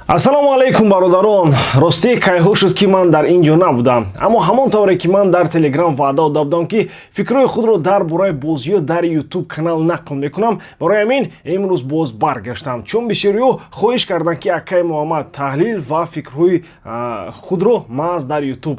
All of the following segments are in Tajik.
Ассалому алайкум, бародарон! Ростӣ, кайҳо шуд, ки ман дар ин ҷо набудам, аммо ҳамон тавре ки ман дар Телеграм ваъда дода будам, ки фикрҳои худро дар бораи бозиҳо дар Ютуб канал нақл мекунам, барои ҳамин имрӯз боз баргаштам, чун бисёриҳо хоҳиш карданд, ки акаи Муҳаммад таҳлил ва фикрҳои худро маҳз дар Ютуб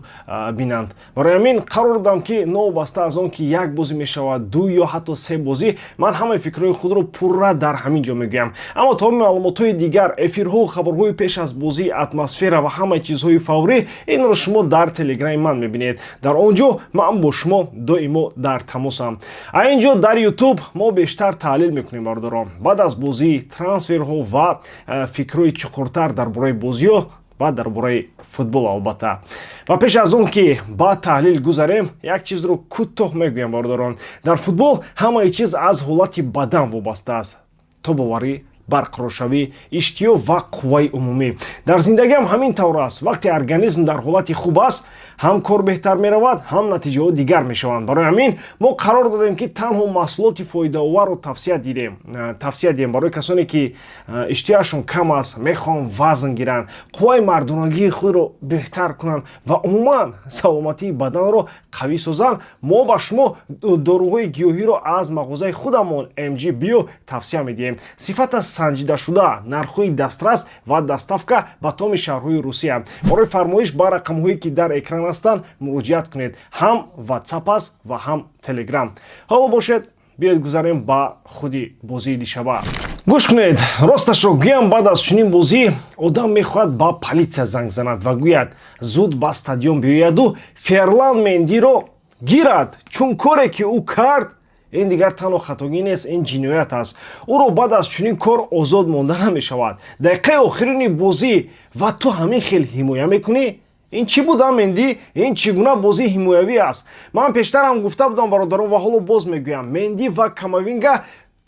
бинанд. Барои ҳамин қарор додам, ки новобаста аз он ки як бозӣ мешавад, ду ё ҳатто се бозӣ, ман ҳамаи фикрҳои худро пурра дар ҳамин ҷо мегӯям. Аммо тамоми маълумотҳои дигар, эфирҳо, хабарҳои пеш аз бозӣ, атмосфера ва ҳамаи чизҳои фаврӣ, инро шумо дар Телеграми ман мебинед. Дар он ҷо ман бо шумо доимо дар тамосам. А ин ҷо, дар Ютуб, мо бештар таҳлил мекунем, бародарон, баъд аз бозӣ, трансферҳо ва фикрҳои чуқуртар дар бораи бозиҳо ва дар бораи футбол, албатта. Ва пеш аз он ки ба таҳлил гузарем, як чизро кӯтоҳ мегӯям, бародарон: дар футбол ҳамаи чиз аз ҳолати бадан вобаста аст, тобоварӣ, барқароршавӣ, иштиҳо ва қувваи умумӣ. Дар зиндагиам ҳамин тавр аст: вақте организм дар ҳолати хуб аст, ҳам кор беҳтар меравад, ҳам натиҷаҳо дигар мешаванд. Барои ҳамин мо қарор додем, ки танҳо маҳсулоти фоидаоварро тавсия диҳем барои касоне, ки иштиҳояшон кам аст, мехоҳанд вазн гиранд, қувваи мардонагии худро беҳтар кунанд ва умуман саломатии баданро қавӣ созанд. Мо ба шумо доруҳои гиёҳиро аз мағозаи худамон MG Bio тавсия медиҳем. Сифата санҷидашуда, нархҳои дастрас ва доставка ба тамоми шаҳрҳои Русия. Барои фармоиш ба рақамҳое, ки дар экран ҳастанд, муроҷиат кунед. Ҳам WhatsApp аст ва ҳам Telegram. Ҳоло бошед, биёед гузарем ба худи бозии дишаба. Гӯш кунед, росташро гӯям, баъд аз чунин бозӣ одам мехоҳад ба полиция занг занад ва гӯяд, зуд ба стадион биёяду Ферлан Мендиро гирад, чун коре, ки ӯ кард, ин дигар танҳо хатогӣ нест, ин ҷиноят аст. Ӯро баъд аз чунин кор озод монда намешавад. Дақиқаи охирини бозӣ ва ту ҳамин хел ҳимоя мекунӣ? Ин чӣ буд, а, Менди? Ин чӣ гуна бозии ҳимоявӣ аст? Ман пештарам гуфта будам, бародарон, ва ҳоло боз мегӯям: Менди ва Камавинга,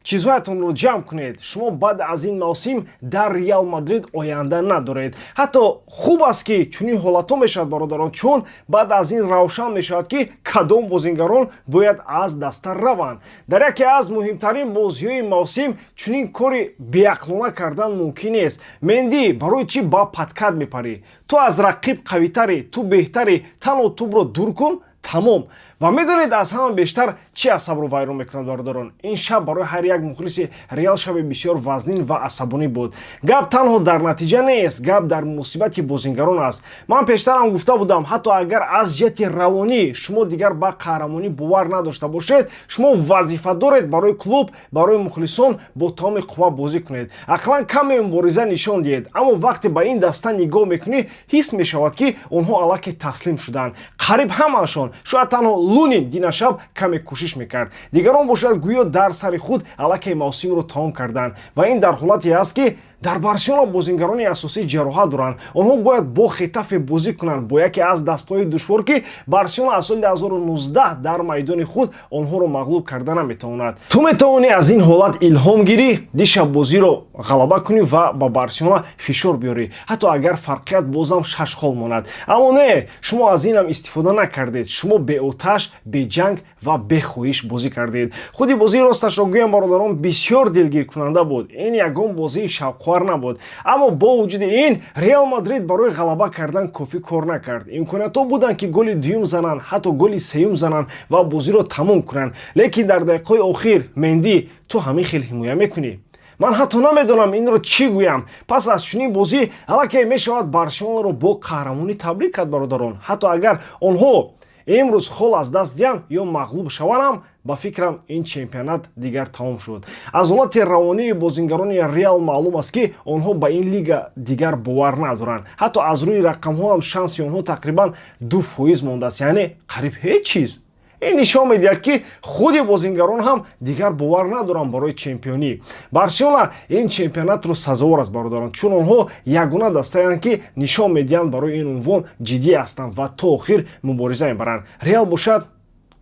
чизҳоятонро ҷамъ кунед, шумо баъд аз ин мавсим дар Реал Мадрид оянда надоред. Ҳатто хуб аст, ки чунин ҳолатҳо мешавад, бародарон, чун баъд аз ин равшан мешавад, ки кадом бозингарон бояд аз даста раванд. Дар яке аз муҳимтарин бозиҳои мавсим чунин кори беақлона кардан мумкин нест. Менди, барои чӣ ба подкат мепарӣ? Ту аз рақиб қавитарӣ, ту беҳтарӣ, танҳо тӯбро дур кун, тамом. Ва медонед, аз ҳама бештар чӣ асабро вайрон мекунад, бародарон? Ин шаб барои ҳар як мухлиси Реал шаби бисёр вазнин ва асабонӣ буд. Гап танҳо дар натиҷа нест, гап дар муносибати бозингарон аст. Ман пештарам гуфта будам, ҳатто агар аз ҷиҳати равонӣ шумо дигар ба қаҳрамонӣ бовар надошта бошед, шумо вазифа доред барои клуб, барои мухлисон бо тамоми қувва бозӣ кунед, ақаллан каме мубориза нишон диҳед. Аммо вақте ба ин даста нигоҳ мекунӣ, ҳис мешавад, ки онҳо аллакай таслим шуданд, қариб ҳамаашон. Шояд танҳо Лунин динашаб каме кӯшиш мекард, дигарон бошад, гӯё дар сари худ аллакай мавсимро тамом карданд. Ва ин дар ҳолате аст, ки дар Барселона бозингарони асосӣ ҷароҳат доранд. Онҳо бояд бо Хетафе бозӣ кунанд, бо яке аз дастҳои душвор, ки Барселона аз соли 2019 дар майдони худ онҳоро мағлуб карда наметавонад. Ту метавонӣ аз ин ҳолат илҳом гирӣ, дишаб бозиро ғалаба кунӣ ва ба Барселона фишор биёрӣ, ҳатто агар фарқият бозам шаш хол монад. Аммо не, шумо аз инам истифода накардед. Шумо беоташ, беҷанг ва бехоҳиш бозӣ кардед. Худи бозии, росташро гӯям, бародарон, бисёр дилгиркунанда буд. Ин ягон бозии шавқовар набуд. Аммо бо вуҷуди ин Реал Мадрид барои ғалаба кардан кофӣ кор накард. Имкониятҳо буданд, ки голи дуюм зананд, ҳатто голи сеюм зананд ва бозиро тамом кунанд, лекин дар дақиқаҳои охир, Менди, ту ҳамин хел ҳимоя мекунӣ? Ман ҳатто намедонам, инро чӣ гӯям. Пас аз чунин бозӣ аллакай мешавад Барселонаро бо қаҳрамонӣ табрик кард, бародарон. Ҳатто агар онҳо имрӯз хол аз даст диҳанд ё мағлуб шаванд, ба фикрам, ин чемпионат дигар тамом шуд. Аз ҳолати равонии бозингарони Реал маълум аст, ки онҳо ба ин лига дигар бовар надоранд. Ҳатто аз рӯи рақамҳо ҳам шанси онҳо тақрибан 2% мондааст, яъне қариб ҳеҷ чиз. Ин нишон медиҳад, ки худи бозингарон ҳам дигар бовар надоранд барои чемпионӣ. Барселона ин чемпионатро сазовор аст, бародарон, чун онҳо ягона дастаянд, ки нишон медиҳанд, барои ин унвон ҷиддӣ ҳастанд ва то охир мубориза мебаранд. Реал бошад,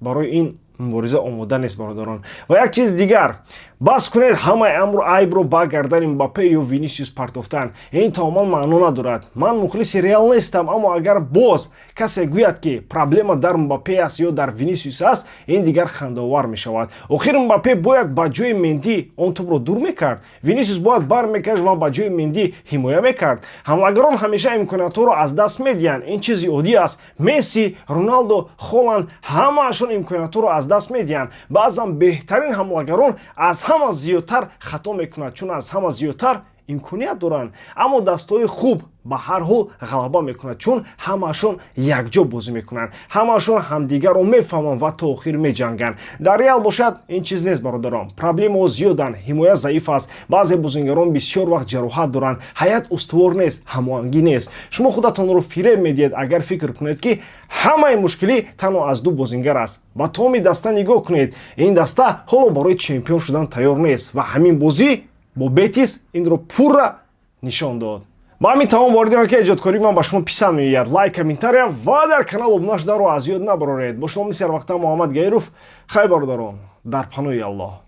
барои ин мубориза омода нест, бародарон. Ва як чиз дигар. Бас кунед ҳамаи амру айбро ба гардани Мбаппе ё Винисиус партофтан. Ин тамоман маъно надорад. Ман мухлиси Реал нестам, аммо агар боз касе гӯяд, ки проблема дар Мбаппе аст ё дар Винисиус аст, ин дигар хандаовар мешавад. Охир Мбаппе бояд ба ҷои Менди он тӯбро дур мекард, Винисиус бояд бармекашт ва ба ҷои Менди ҳимоя мекард. Ҳамлагарон ҳамеша имкониятҳоро аз даст медиҳанд, ин чизи оддӣ аст. Месси, Роналдо, Холанд ҳамаашон имкониятҳоро аз даст медиҳанд. Баъзан беҳтарин ҳамлагарон аз ҳама зиёдтар хато мекунад, чун аз ҳама зиёдтар имконият доранд. Аммо дастаҳои хуб ба ҳар ҳол ғалаба мекунад, чун ҳамаашон якҷо бозӣ мекунанд, ҳамаашон ҳамдигарро мефаҳманд ва то охир меҷанганд. Дар Реал бошад, ин чиз нест, бародарон. Проблемаҳо зиёданд, ҳимоя заиф аст, баъзе бозингарон бисёр вақт ҷароҳат доранд, ҳайат устувор нест, ҳамоҳангӣ нест. Шумо худатонро фиреб медиҳед, агар фикр кунед, ки ҳамаи мушкилӣ танҳо аз ду бозингар аст. Ба тамоми даста нигоҳ кунед. Ин даста ҳоло барои чемпион шудан тайёр нест ва ҳамин бозӣ бо Бетис инро пурра нишон дод. Ба ҳамин тамом воридам, ки эҷодкории ман ба шумо писанд меояд, лайк, комментария ва дар канал обуна шуданро аз ёд набароред. Бо шумо мисли ҳарвақта Муҳаммад Гаиров. Хай, бародарон, дар паноҳи Аллоҳ.